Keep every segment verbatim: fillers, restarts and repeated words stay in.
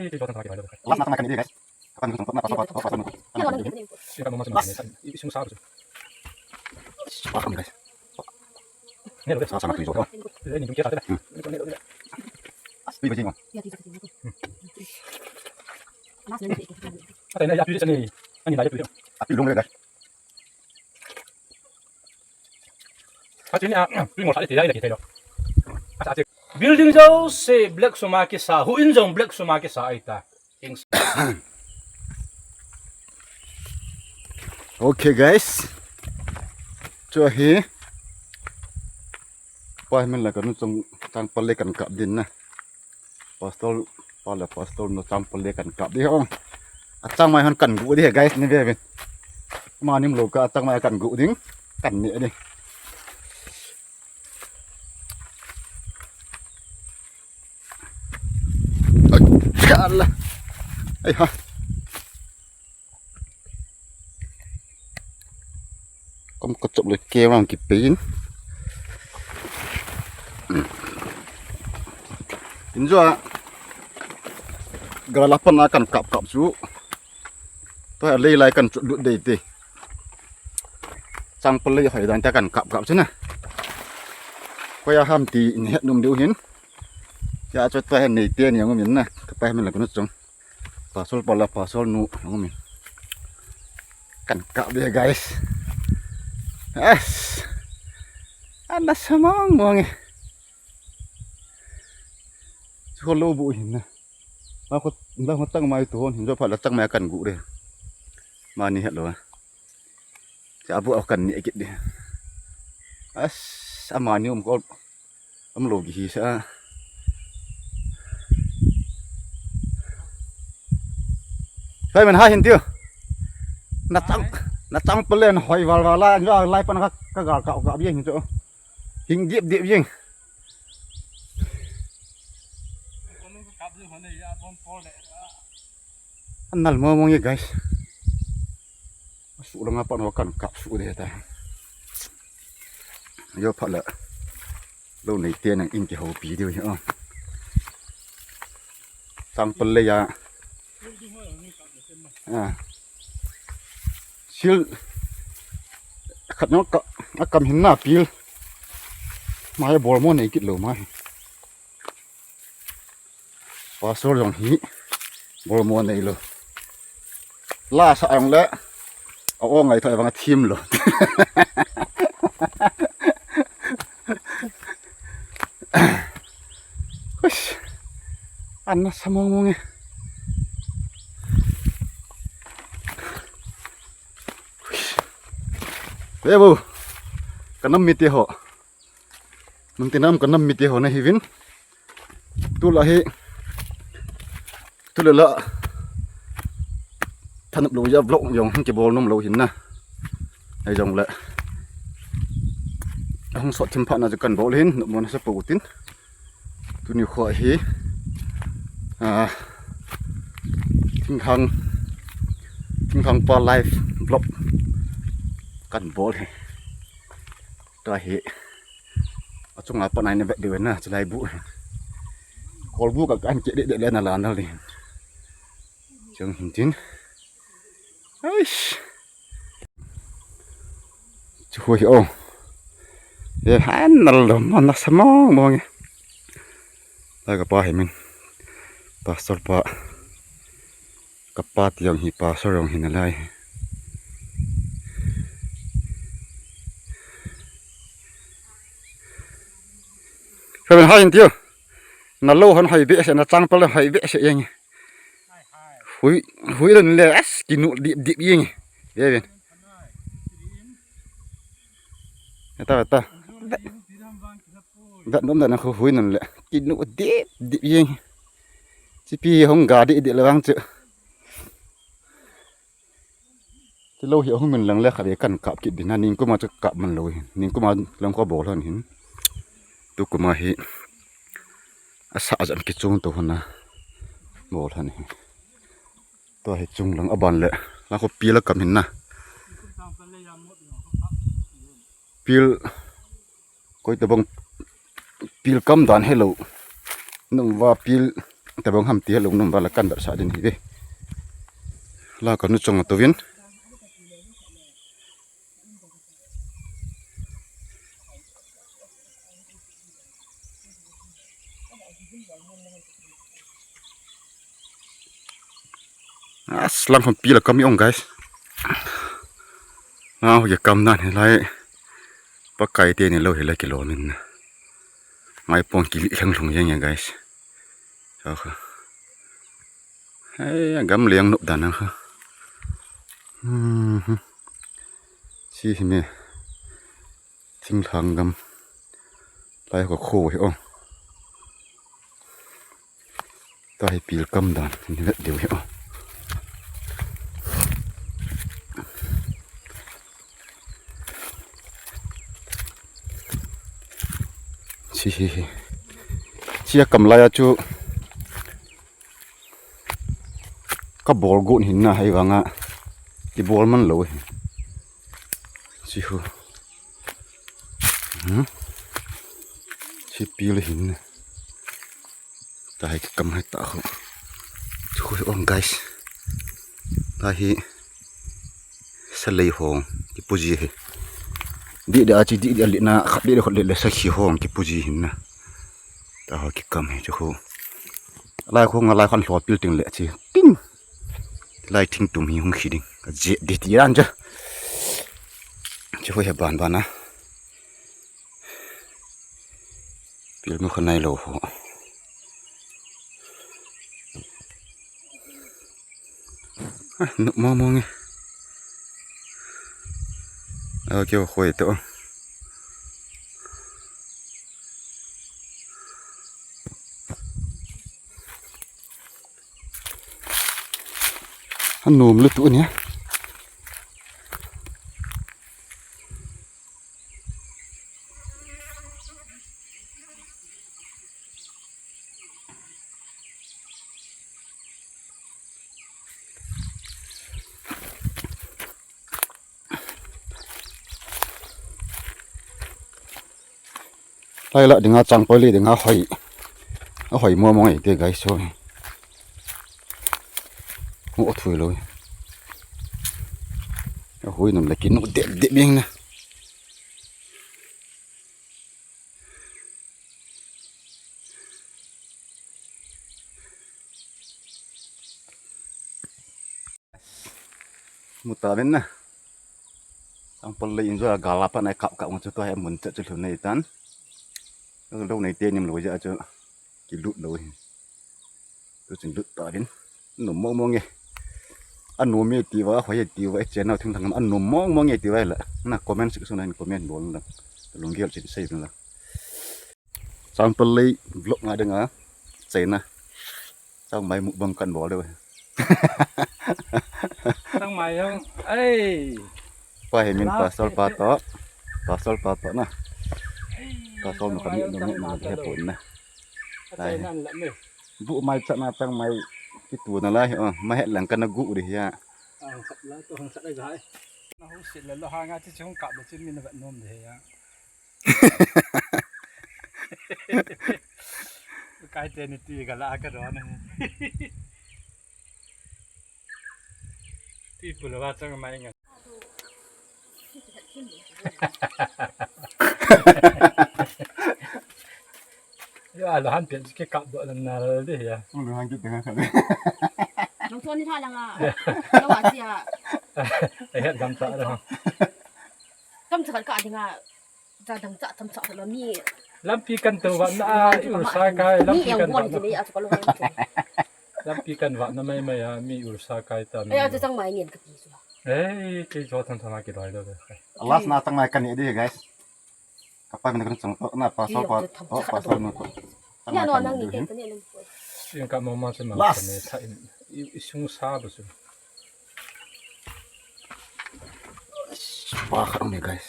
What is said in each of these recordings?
Last na kan dai guys. Kan gusto na pasal pasal pasal. Last. Pasal guys. Sa sa tuyo. Tuyo ba jing. Ate na ya tuyo sa ni. Ani na ya tuyo. Ate long guys. Ate ni a tuyo mo sa ate ya ila kitayo. Asa ate. Building jouse black suma kisa, huin jong black suma kisa aita. Okay guys. Chu hi. Pa hi min la kanu chang chang pale kan kap din na. Pastor pa la pastor nu chang pale kan kap di hong. Achang mai hon kan gu di guys ni ve ve. Manim lo ka achang mai kan gu ding. Kan ni di. Ai ha. Kom ko chop le ke wang ki pein. Injo a. Gara lapan akan kap kap chu. To a lei lai kan chu lut dei te. Chang pale hoi dan ta kan kap kap chu na. Ko ya ham ti in het num diu hin. Ya chu to hen nei te ni ngum in na. Ka pa min la kunu chung. Pastor pa la pastor nu ngum in. Kan kap de guys. Yes. Ana samang mong e. Chu lo bu hin na. Ma ko da ko chang mai to hon hin jo pha la chang mai kan gu re. Mani het lo. Cha bu kan ni kit de. As amani um ko um lo gi hi sa. Sai men ha hin tiu. Na chang na chang palen hoi val val la jo lai pan ka ka ga ka ga bi hin jo. Hing dip dip jing. An nal mo mong ye guys. Su langa pan ho kan kap su de ta. Yo pha la. Lo nei te nang in ki ho pi diu hi o. Chang pale ya. A. Sil khat no ka a kam hin na pil. Ma ya bol mo nei kit lo ma. Pastor jong hi bol mo nei lo. La sa ang le a ong ai thoi vang a thim lo. Hush. An na samong mong e. Hush. Ve bu. Ka nam mi te ho. Nang te nam ka nam mi te ho na hi vin. Tu la hi. Tu la la. Thanop lo ya vlog jong hung ki bol nom lo hin na. Ai jong le. Hung sot thim pha na kan bol hin, nom mo na sa po tin. Tuni kho hi. A. Thinghang. Thinghang pa live vlog. Kan bol hi. Ta hi. Achunga pat nai na vet diu na chulai bu. Kol bu ka kan ke de de le na la na le. Chung hin tin. Aish. Chu hui o. Ye han nal lo ma na samong mong e. Ta ka pa hi min. Pastor pa. Ka pa ti jong hi pastor jong hi na lai. Khamen hai in tiu. Na lo hon hai be se na chang pal hai be se yeng. Hui hui lo le as ki nu dip dip yeng. Ye ben. Eta eta. Vet nom dan a khu hui non le. Ki nu dip dip yeng. Chipi hong ga di di le vang chu. Ti lo hi hong min lang le kha ve kan kap kit din a ning kuma chu kap man lo hin. Ning kuma lang ko bol hon hin. Tu kuma hi. Asa jan ki chung to hon a. Bol hon hin. To hi chung lang aban le. Lang ko pi la kam hin na. Pil koi tabang pil kam dan hello. Nung va pil Tabang ham ti lou nom bala kan ber sa din hi ve. La ka nu chong to vin. As lang khom pi la kam i ong, guys. Na ho ya kam nan hi lai. Pakai te ni lo hi lai kilo min. Mai pon ki li khang lhung yang ya, guys. Sa kha. Hei, gam leng nop dan ang kha. Hmm. Si hi me. Thinglhang gam. Lai ko kho hi o. Ta hi pil kam dan. Ni vet deu hi o. Si hi hi. Sia kam lai a chu. Ka bol gun hin na hai vanga. Ki bol man lo hi. Si hu. Hmm? Si pil hin na. Ta hi kam hai ta hu. Chu hu ong, guys. Ta hi. Sa lei hong. Ki puji hi. Di di a chi di di a li na. Khat di di khot li le sa khi hong. Ki puji hin na. Ta ho ki kam hi chu khu. Lai khu nga lai khan lho pil ting le chi. Ting. Lai thing tum hi hung khi ding. Ka je di ti ran ja. Chu khu he ban ban na. Pil mu khanai lo ho. Ah, nu mo mo nge. Okay, khoi to. Anom le tu nia. Lai la dinga chang poi le dinga hoi. A hoi mo mo te, guys, so. Mo thui lo. A hoi nam le ki no de de bing na. Mu ta ven na. Sangpal le enjoy a gal a pat nai kap kap ngu chu tua hi mun cha chu lhun nei tan. Lo nei te nim lo ja chu ki lut lo hi. Tu chin lut ta ven. Nom mong mong e. Anom e ti va, hoi e ti va, e channel thing thang anom mong mong e ti va la. Na comment section na comment bol na. Lunggel chin sei la. Sangpal le vlog nga ding a. China. Changmai mukbang kan bol de. Changmai jong. Ei. Pa he min pastor pa to. Pastor pa to na. Pastor no kami no no he pon na. China la me. Bu mai chana changmai kitu na lai o. Ma het lang kana gu de ya. Ang sat la to ang sat la gai. Na hu sit la lo ha nga chi chung kap de chin min va nom de ya. Kai te ni ti ga la ka ro na. Ti pu lo wa chang mai nga. Yo, alo han pen ki kap do na de ya. Alo han ki teng kha. Nang chon ni tha langa. Lo wa sia. Ai het gam ta da. Tam cha ka dinga. Cha dang cha tam cha lo mi. Lampi kan to va na, i ur sa kai, lampi kan va na. Lampi kan va na mai mai a, mi ur sa kai ta mi. Ai, a cha chang mai ngen ka ti chu. Ei, ke jo than than ki doi do. Last na chang mai kan ni de, guys. Kapai mana kena chang to, na pasal pa, oh, pasal nu to. Ya no nang ni ke tani nang ko. Sing ka mama se ma ne tha in. I sung sa bu su. Pa kha ni, guys.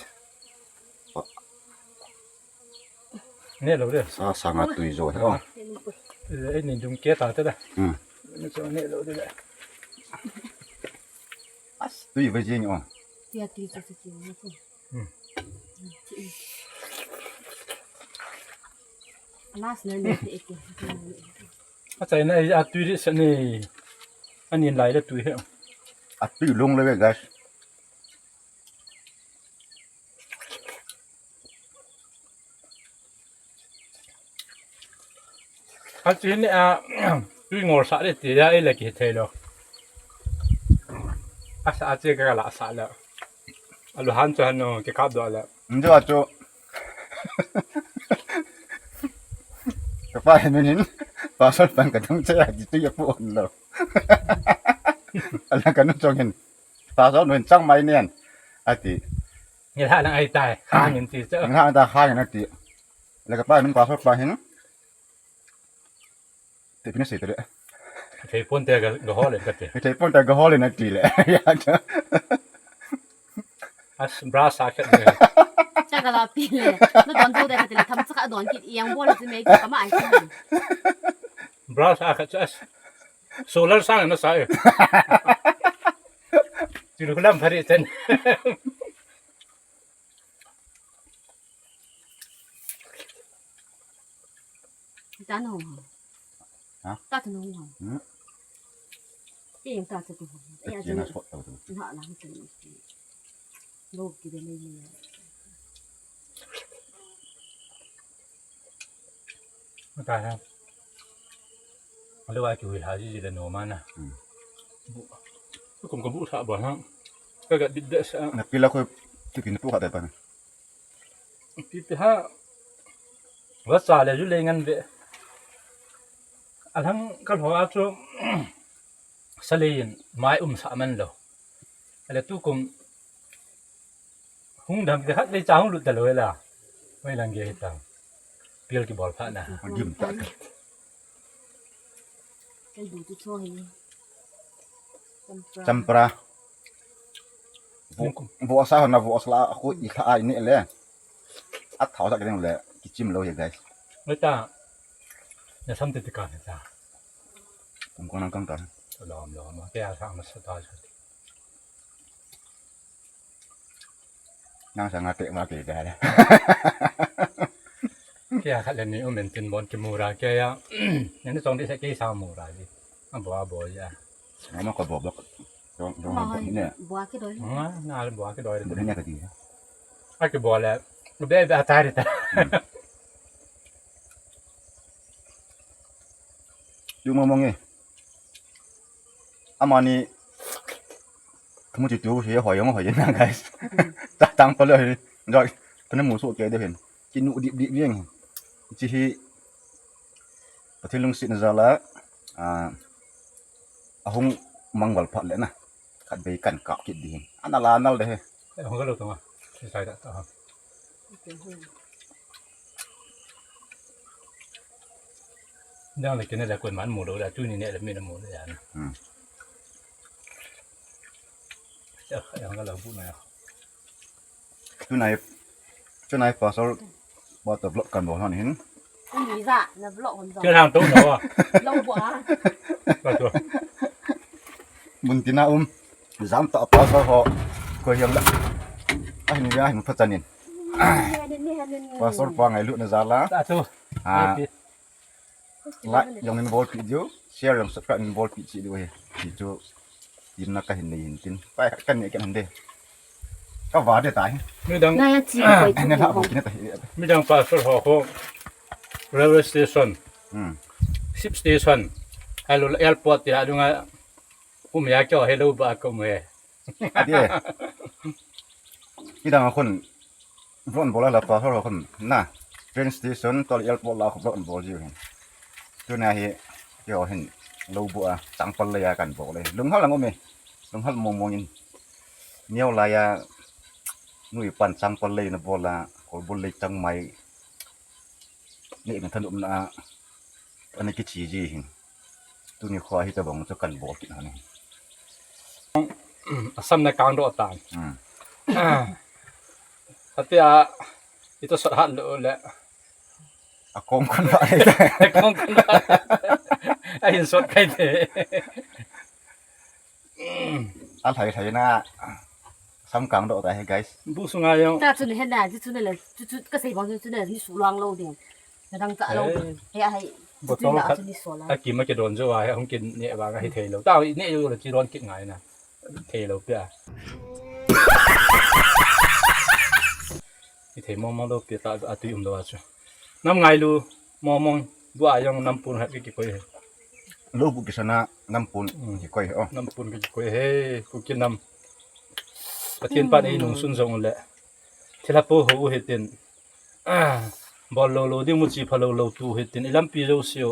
Ne lo de. Sa sa nga tui jo he. Eh, ni dum ke ta te da. Hmm. Ne so ne lo de. As tui ve jing o. Tia tui chu chu chu. Hmm. Alas na ne te ke. Achaina a tui ri sa ni. Anin lai le tui he. Atui lung le guys. Achi ni a tui ngol sa le ti ya ile ki thei lo. Asa achi ka la sa le. Alu han chu han no ki kap do le. Njo achu. Kapa hin hin. Pasal pan ka dang che a di tu ya pu on lo. Ala ka nu chong hin. Pasal nun chang mai nian. Ati. Ni la lang ai tai. Khang in ti chu. Ni la ta khang in ati. La kapa nun pasal pa hin. Te pina sei te le. Thei pon te ga ga hol in ka te. Thei pon te ga hol in ati le. Ya cha. As bra sa khat ne. Cha ka la pi le. No don do de ka te le tham cha ka don kit yang bol ti me ki ka ma ai. Bra sa khat as. Solar sang na sa. Ti lu lam phari chen. Ta no. Ha? Ta ta no. Hmm. Ke yang ta ta tu. Ya, kina sot tau tu. Na la tu. Lo ki de le. Mata ha. Alu ai ki hui ha ji ji le no mana. Hmm. Bu. Kum ka bu sa ba ha. Ka ga dit de sa. Na pila ko tu kin tu ka de pa. Pi pi ha. Wa sa le ju le ngan ve. Alang ka lo a chu. Sa le yin mai um sa man lo. Ale tu kum. Hung dam ke khat le cha hung lut ta lo la. Mai lang ge ta. Pil ki bol pha na. Gim ta. Kan du tu cho hi. Champra. Vo, vo sa na vo sa la ko i kha ai ne le. A thau sa ke le ki chim lo hi guys. Ngai ta. Na sam te te ka na ta. Kum ko nang kang ta. Lom lom. Ke a sa ma sa ta sa. Nang sa nga te ma ke da le. Ke a khat le ni um en tin bon ki mu ra ke ya. Ni ni song di sa ke sa mu ra di. A bo a bo ya. Nga ma ko bo bo. Dong dong Oi, ne. Bua ki doi. Nga na le bo ki doi. Bo ne ka di. A ki bo le. Be be a ta ri ta. Yu mo mo nge. Amani kamu chi tu hi hoi yong hoi na guys. Ta tang pa le hi. Doi. Kana mu su ke de hin. Ki nu dip dip yeng. Chi hi. Pathen lungsetna jal a. A hung mang val phat le na. Khat bei kan kap kit di hin. Ana la nal de he. Hung ka lo tong a. Sai da ta. Dang le kine le kun man mu lo la tu ni ne le mi na mu le ya na. Hmm. Ya, ya nga la bu na ya. Tunai, tunai pasal ba to vlog kan bol han hin. Ni za na vlog hon zo. Ke lang to na wa. Lo bu a. Ba to. Mun tina um. Jam ta pasal ho. Ko yang la. Ah ni ya hin pha chanin. Pastor pa ngailut na jal a. Ta tu. Ah. Like jong in bol pi diu, share jong subscribe in bol pi chi diu he. Ti chu tin na ka hin nei hin tin. Pai kan ne kan de. Ka va de tai. Mi dang. Na ya chi ko. Ne la bu kin ta. Mi dang pastor ho ko. Railway station. Hmm. Ship station. Hello airport ya dunga. Kum ya kyo hello ba kum he. Ati e. Idang a khun vlog bol a la pa hor khun na. Train station tol airport la khun vlog bol jiu hin. Tuna hi kyo hin lo bu a changpal le ya kan bol le. Lunghal ang um e. Lunghal mong mong in. Neo la ya nui pan changpal le na bol a kol bol le chang mai. Ni min than um na. Ani kichi ji hin. Tuni kho hi tabang chu kan bol kit han. Asam na kang do tan. Hmm. Atia ito sot hat lo le. A kong kon ba le. Kong kon ba. A hin sot kai te. A thai thai na. Sam kang do ta he guys. Bu sunga yong. Ta chu ni he na, chu chu na le, chu chu ka sei bang chu chu na ni su lang lo ding. Na dang ta lo. Eh. He a hai. Botol khat a kim a kidon jou a, hung kin ne vang a hi thei lou. Ta ne jou le chi don kit ngai na. Thei lou pia. Hi thei mong mong lou pia ta a tui um lou a chu. Nam ngailu mong mong bu a jong nam pun hat ki koi he. Lou bu kisana nam pun ki koi he. Oh. Nam pun ki koi he. Ku ki nam. Pathen pan ei nung sun jong le. Thilha po ho u hitin. Ah, bol lou lou ding mu chi pha lou lou tu hitin. I lampi jo siu.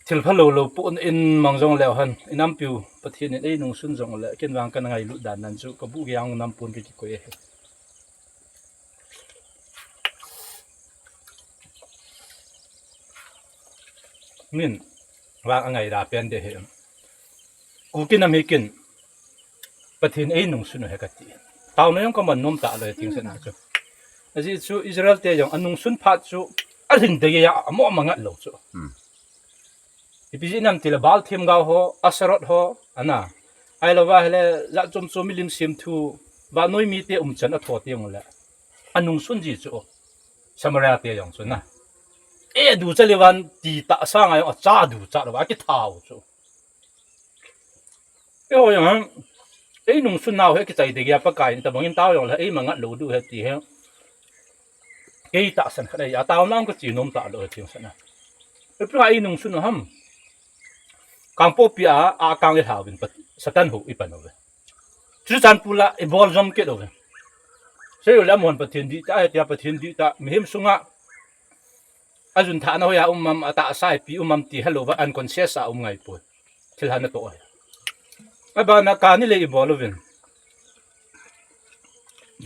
Thil pha lou lou pu in mang jong leu han. I nampiu Pathen in ei nung sun jong le. Ken vang kan ngailut dan nan chu. Ka bu giang nam pun ki koi he. Min, vang a ngai ra pen de he. Ku kin am hi kin. Pathen ei nung sun he ka ti. Tau na jong ka man nom ta lo he ting sa na chu. Aji chu Israel te jong a nung sun phat chu a lhin de ya a mo ma ngat lo chu. Hmm. Ipi ji nam ti le Baal themgao ho, Asherot ho, ana. Ai lo va hele, ja chom chom milim sim thu, va noi mi te um chan a tho te jong le. A nung sun ji chu. Samaria te jong chu na. E du cha le van ti ta sa ngai jong a cha du cha lo va ki thau chu. E ho jong, ei nung sun nau he ki chai de ya pa kai ta bang in tau jong le, ei ma ngat lo du he ti he. Kei tahsan khat ahi, a taona um ka chi nom ta lo, thing sana. Ipi nga i nung sun ham. Kangpokpi a, a kang i hlau vin pat, Satan ho i pan uve. Churachandpur la, i bol jom kit uve. Sei u le amahon Pathen dih ta, he tia Pathen dih ta, mihem sunga, a jun thahna hoiya um am, a tahsa ipi um am ti helou va, unconscious a um ngai poi. Thilha na toh ahi. Abana kani le i bol uvin.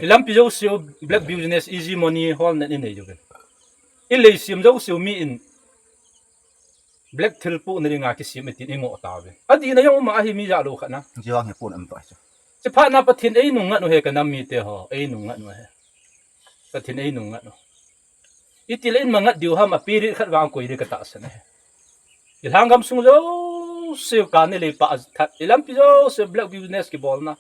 I lampi jouse u black business, easy money, holna i nei uvin. I lei sim jouse u mi in black thil pohna dinga kisim e tin i ngoh tauvin. Adihna jong um ahi mi ja lou khat na. Jiwang hi pon am to ahi chu. Chuphat na Pathen ei nung ngat u he ka nam mite ho, ei nung ngat u he. Pathen ei nung ngat u. Iti le in ma ngat diu ham a period khat vang koi di ka tahsan e. I lhanggam sung jouse u kani le pah that, i lampi jouse u black business kibolna.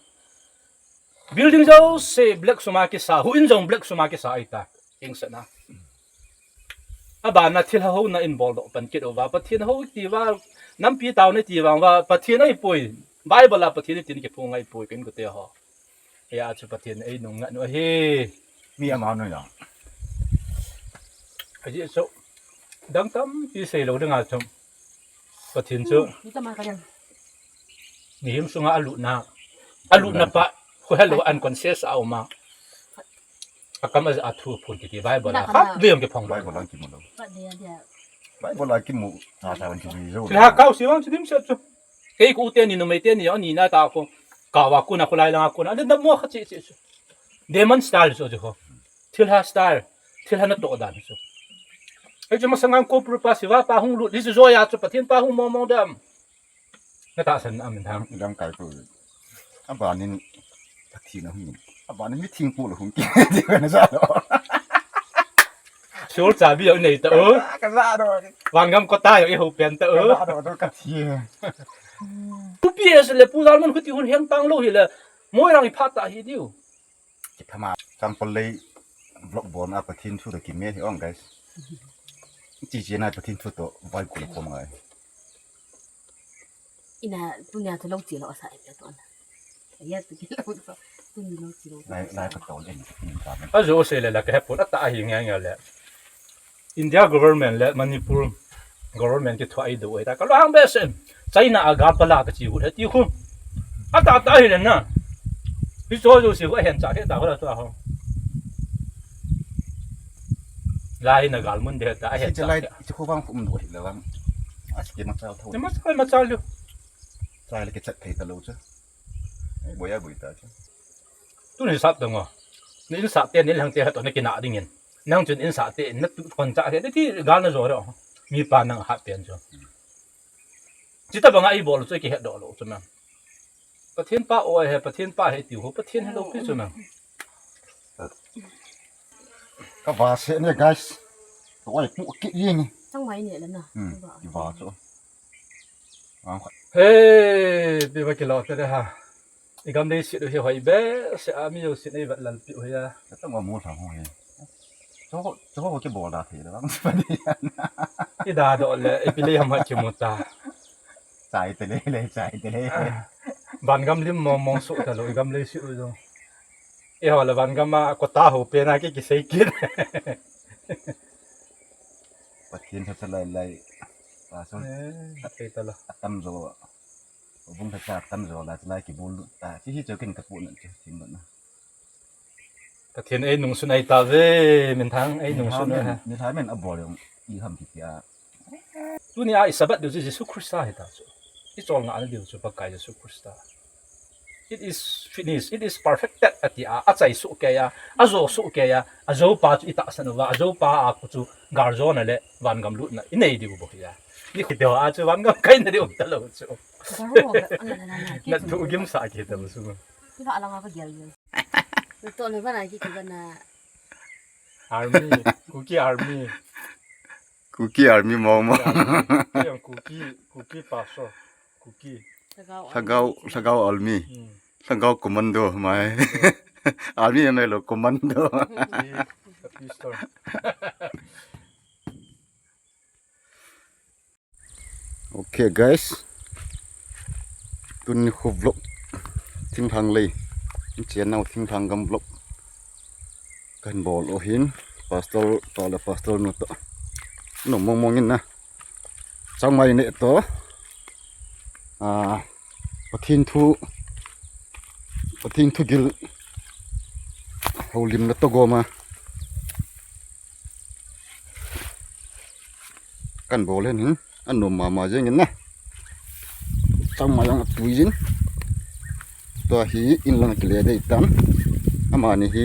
Building jouse black sum a kisa, huhhing jong black sum a kisa ahi ta. Eng sana. Abana thilha ho na in bol doh pan kit uva, Pathen ho ti uva, nampi taona ti vang uva, Pathen ahi poi, Bible a Pathen tin kiphong ahi poi, ken kote ho. Hia chu Pathen ei nung ngat u ahi. Mi ama nu ya. Aji chu dang tampi sei lou ding a chu. Pathen chu. Hmm, mi tama ka dang. Mihem sunga a lutna. A lutna pa. Khu helou unconscious a um a. A kam a, a thu phun kiti Bible a. Khat vei jong kiphong lou. Bible lang kimu lou. Bible lang kimu. Sa sa wan kimu jou. Thilha kau si vang chu dim set chu. Kei ku teni numei teni ani na ta ko. Kau a kuna, khulai langa kuna. Ani na mo kha chi chi chu. Demon style chu chu ho. Thilha style. Thilha na toh dan chu. Ei chu masang ang ko pru pa siva pa hung lut. Hi chu joya chu Pathen pa hung mo mo dam. Na tahsan na amin ham. Lam kai ko. Abanin Pathen a hung. Abanin mi thing ko lo hung ki. Ti na sa lo. Sol chabi a nei ta o. Ka sa do. Van gam ko ta yo i ho pen ta o. Ka sa do ka thi. Pu P S le Pu Lalman khuti hun heng tang lou hi le. Moirang i phat ta hi diu. Kithama, Changpal lei vlog bolna Pathen thu toh kimen hi ong, guys. Chi chi na Pathen thu toh vai kul khom ngai. Ina tunia thu lou chi lou asa ai to na. Ya tu ki lou to. Tuni lou chi lou. Lai, lai ka to le ni ka. Ajo se le la ka hepun ata ahi ngai ngai le. India government le Manipur government kithua i do e ta. Ka lo hang be sen. China a gal pala ka chi hu he ti khu. Ata ta hi le na. Hi cho jo si hu hen cha he ta ho la to ho. Lai na gal mun de ta he ta. Lai chi khu bang khu um do hi le bang. As ke ma cha tho. Ma cha ma cha lu. Cha le ke chat thei ta lo cha. Ai boya boi ta cha. Tuni sap dang o. Ni in sap te, ni lang te ha to ni kina ding in. Nang chun in sap te, na tu kon cha he, ni ti gal na jo ro. Mi pa nang hat pen chu. Chi ta banga i bol chu ki het do lo chu na. Pathen pa o he, Pathen pa he ti ho, Pathen he lo pi chu na. Ka va se ne, guys. Ka oi pu ki ye ni. Chang mai ne la na. Hmm. Ka va chu. He, pi ba ki lo te ha. I gam dei sit u hi hoi behseh a, mi jousen ei vet lalpeh u hi a. Ka tong a mu thang ho hi. Chuho, chuho kibol da thei le bang. Ida do le, ipi le ham ha kimu ta. Chai te le le, chai te le. Van gam lim mong mong su ta lo, i gam le su lo. Eiho le van gam a kota ho pe na ki kisei kit. Pathen tha cha lai lai. Pa so. Eh, ape ta lo. Atam jo. Bung tha cha atam jo la cha lai kibol lut ta. Chi hi cho kin ka pu na chu thim na. Pathen ei nung sun ei ta ve, min thang ei nung sun. Ni ha men, ni ha men a bol jong i ham ki tia. Tuni a i Sabbath diu chu Jesu Christa hi ta chu. I chol ngah na diu chu Pakai Jesu Christa. It is finished, it is perfected, ati a, a chai su ke ya, a jo su ke ya, a jo pa chu i tahsan uva, a jo pa a ku chu gar jo na le van gam lut na i nei diu bo ya. Ni khu deu a chu van gam kai na diu ta lo chu. Garo ga, ana, ana, ana. Na thu gim sa ki ta lo chu. Ki ba la nga ka gel gel. Na to na ba na ki ki ba na. Army, Kuki Army. Kuki Army mong mong. Kuki, Kuki, Kuki Pastor. Kuki. Lhagao, Lhagao Army. Hmm. Lhagao Commando, mai. Army mai lo, Commando. Kuki, Kuki Pastor. Ok guys, tuni khu vlog thinglhang lei, channel thinglhang gam vlog kan bol u hin, pastor to le pastor nu to, nu mong mong in na, changmai ne to, a, Pathen thu, Pathen thu gil, houlimna to gom a. Kan bol hen hin, a nom mama jeng in na. Changmai jong a tui jin. Tua hi in lang kile dei tan. Amani hi,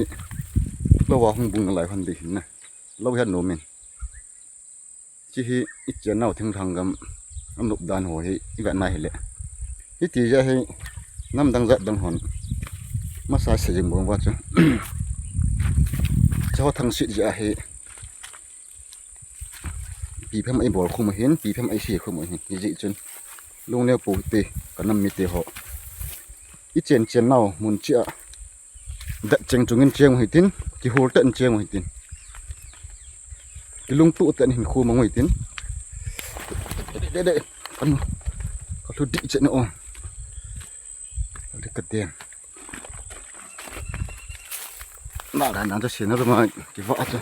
lou a hung bung nalai hon dei hin na. Lou hi a nom in. Chi hi i channel thinglhang gam a nop dan ho hi i vet na hi le. Hiti ja hi nam dang jat dang hon. Masa se jing bong va chu. Cho thang sit ja hi. Pi phem ai bol khum hin, pi phem ai se khum hin. Hi ji chun. Lung le pu te, ka nam mi te ho. I chen chen nau, mun chia. Dat cheng chungin cheng u hitin, kihol tah in cheng u hitin. Kilungtuh tah in hinkho mang u hitin. De, de, de. Anu. Ka thu dih chen o. Ade ka den. Na, na, na, cha sena ma, kiva cha.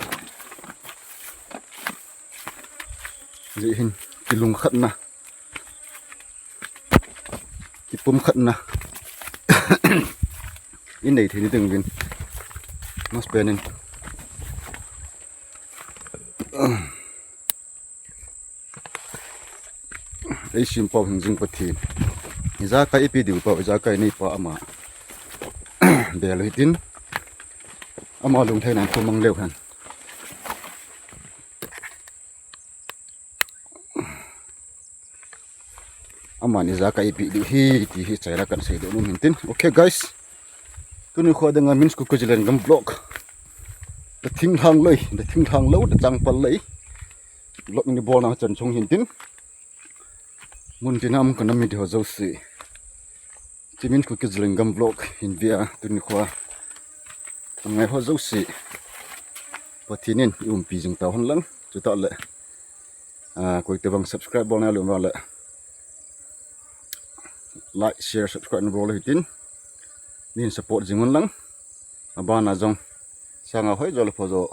Ji hin, kilungkhat na. Kipumkhatna i nei thei ni ding uvin. Mas penin. Ei sim pau hing jing Pathen. Ijakai ipi diu pau, ijakai nei pa ama. Bel hitin. Ama lungthei nan khu mang leu hen. Aman ijakai ipi diu hi, ti hi chaina kan seidoh nom hintin. Okay, guys. Tuni kho dinga Min's Kuki Zalengam vlog. Da thinglhang lei, da thinglhang lou, da changpal lei. Vlog ni bolna chan chung hintin. Mun tina um ka nam mi di ho jouse. Chi Min's Kuki Zalengam vlog hin vea tuni kho. Angai ho jouse. Pathen in i umpi jing tau hen lang. Chutah le. Ah, koi te vang subscribe bol na lum vang le. Like, share, subscribe na bol hitin. Nin support jing un lang. Abana jong. Sanga hoi jo le pho jo.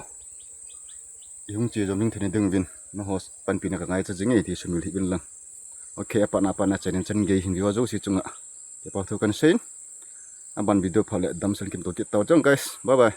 I hung che jong ning theni ding uvin. Na ho panpina ka ngaicha jing e ti sumil hi uvin lang. Okay, apatna apatna channel chan gei hin view jouse chunga. Kipa thu kan seiyin. Aban video pha le damsel kim to kit tau chang guys. Bye bye.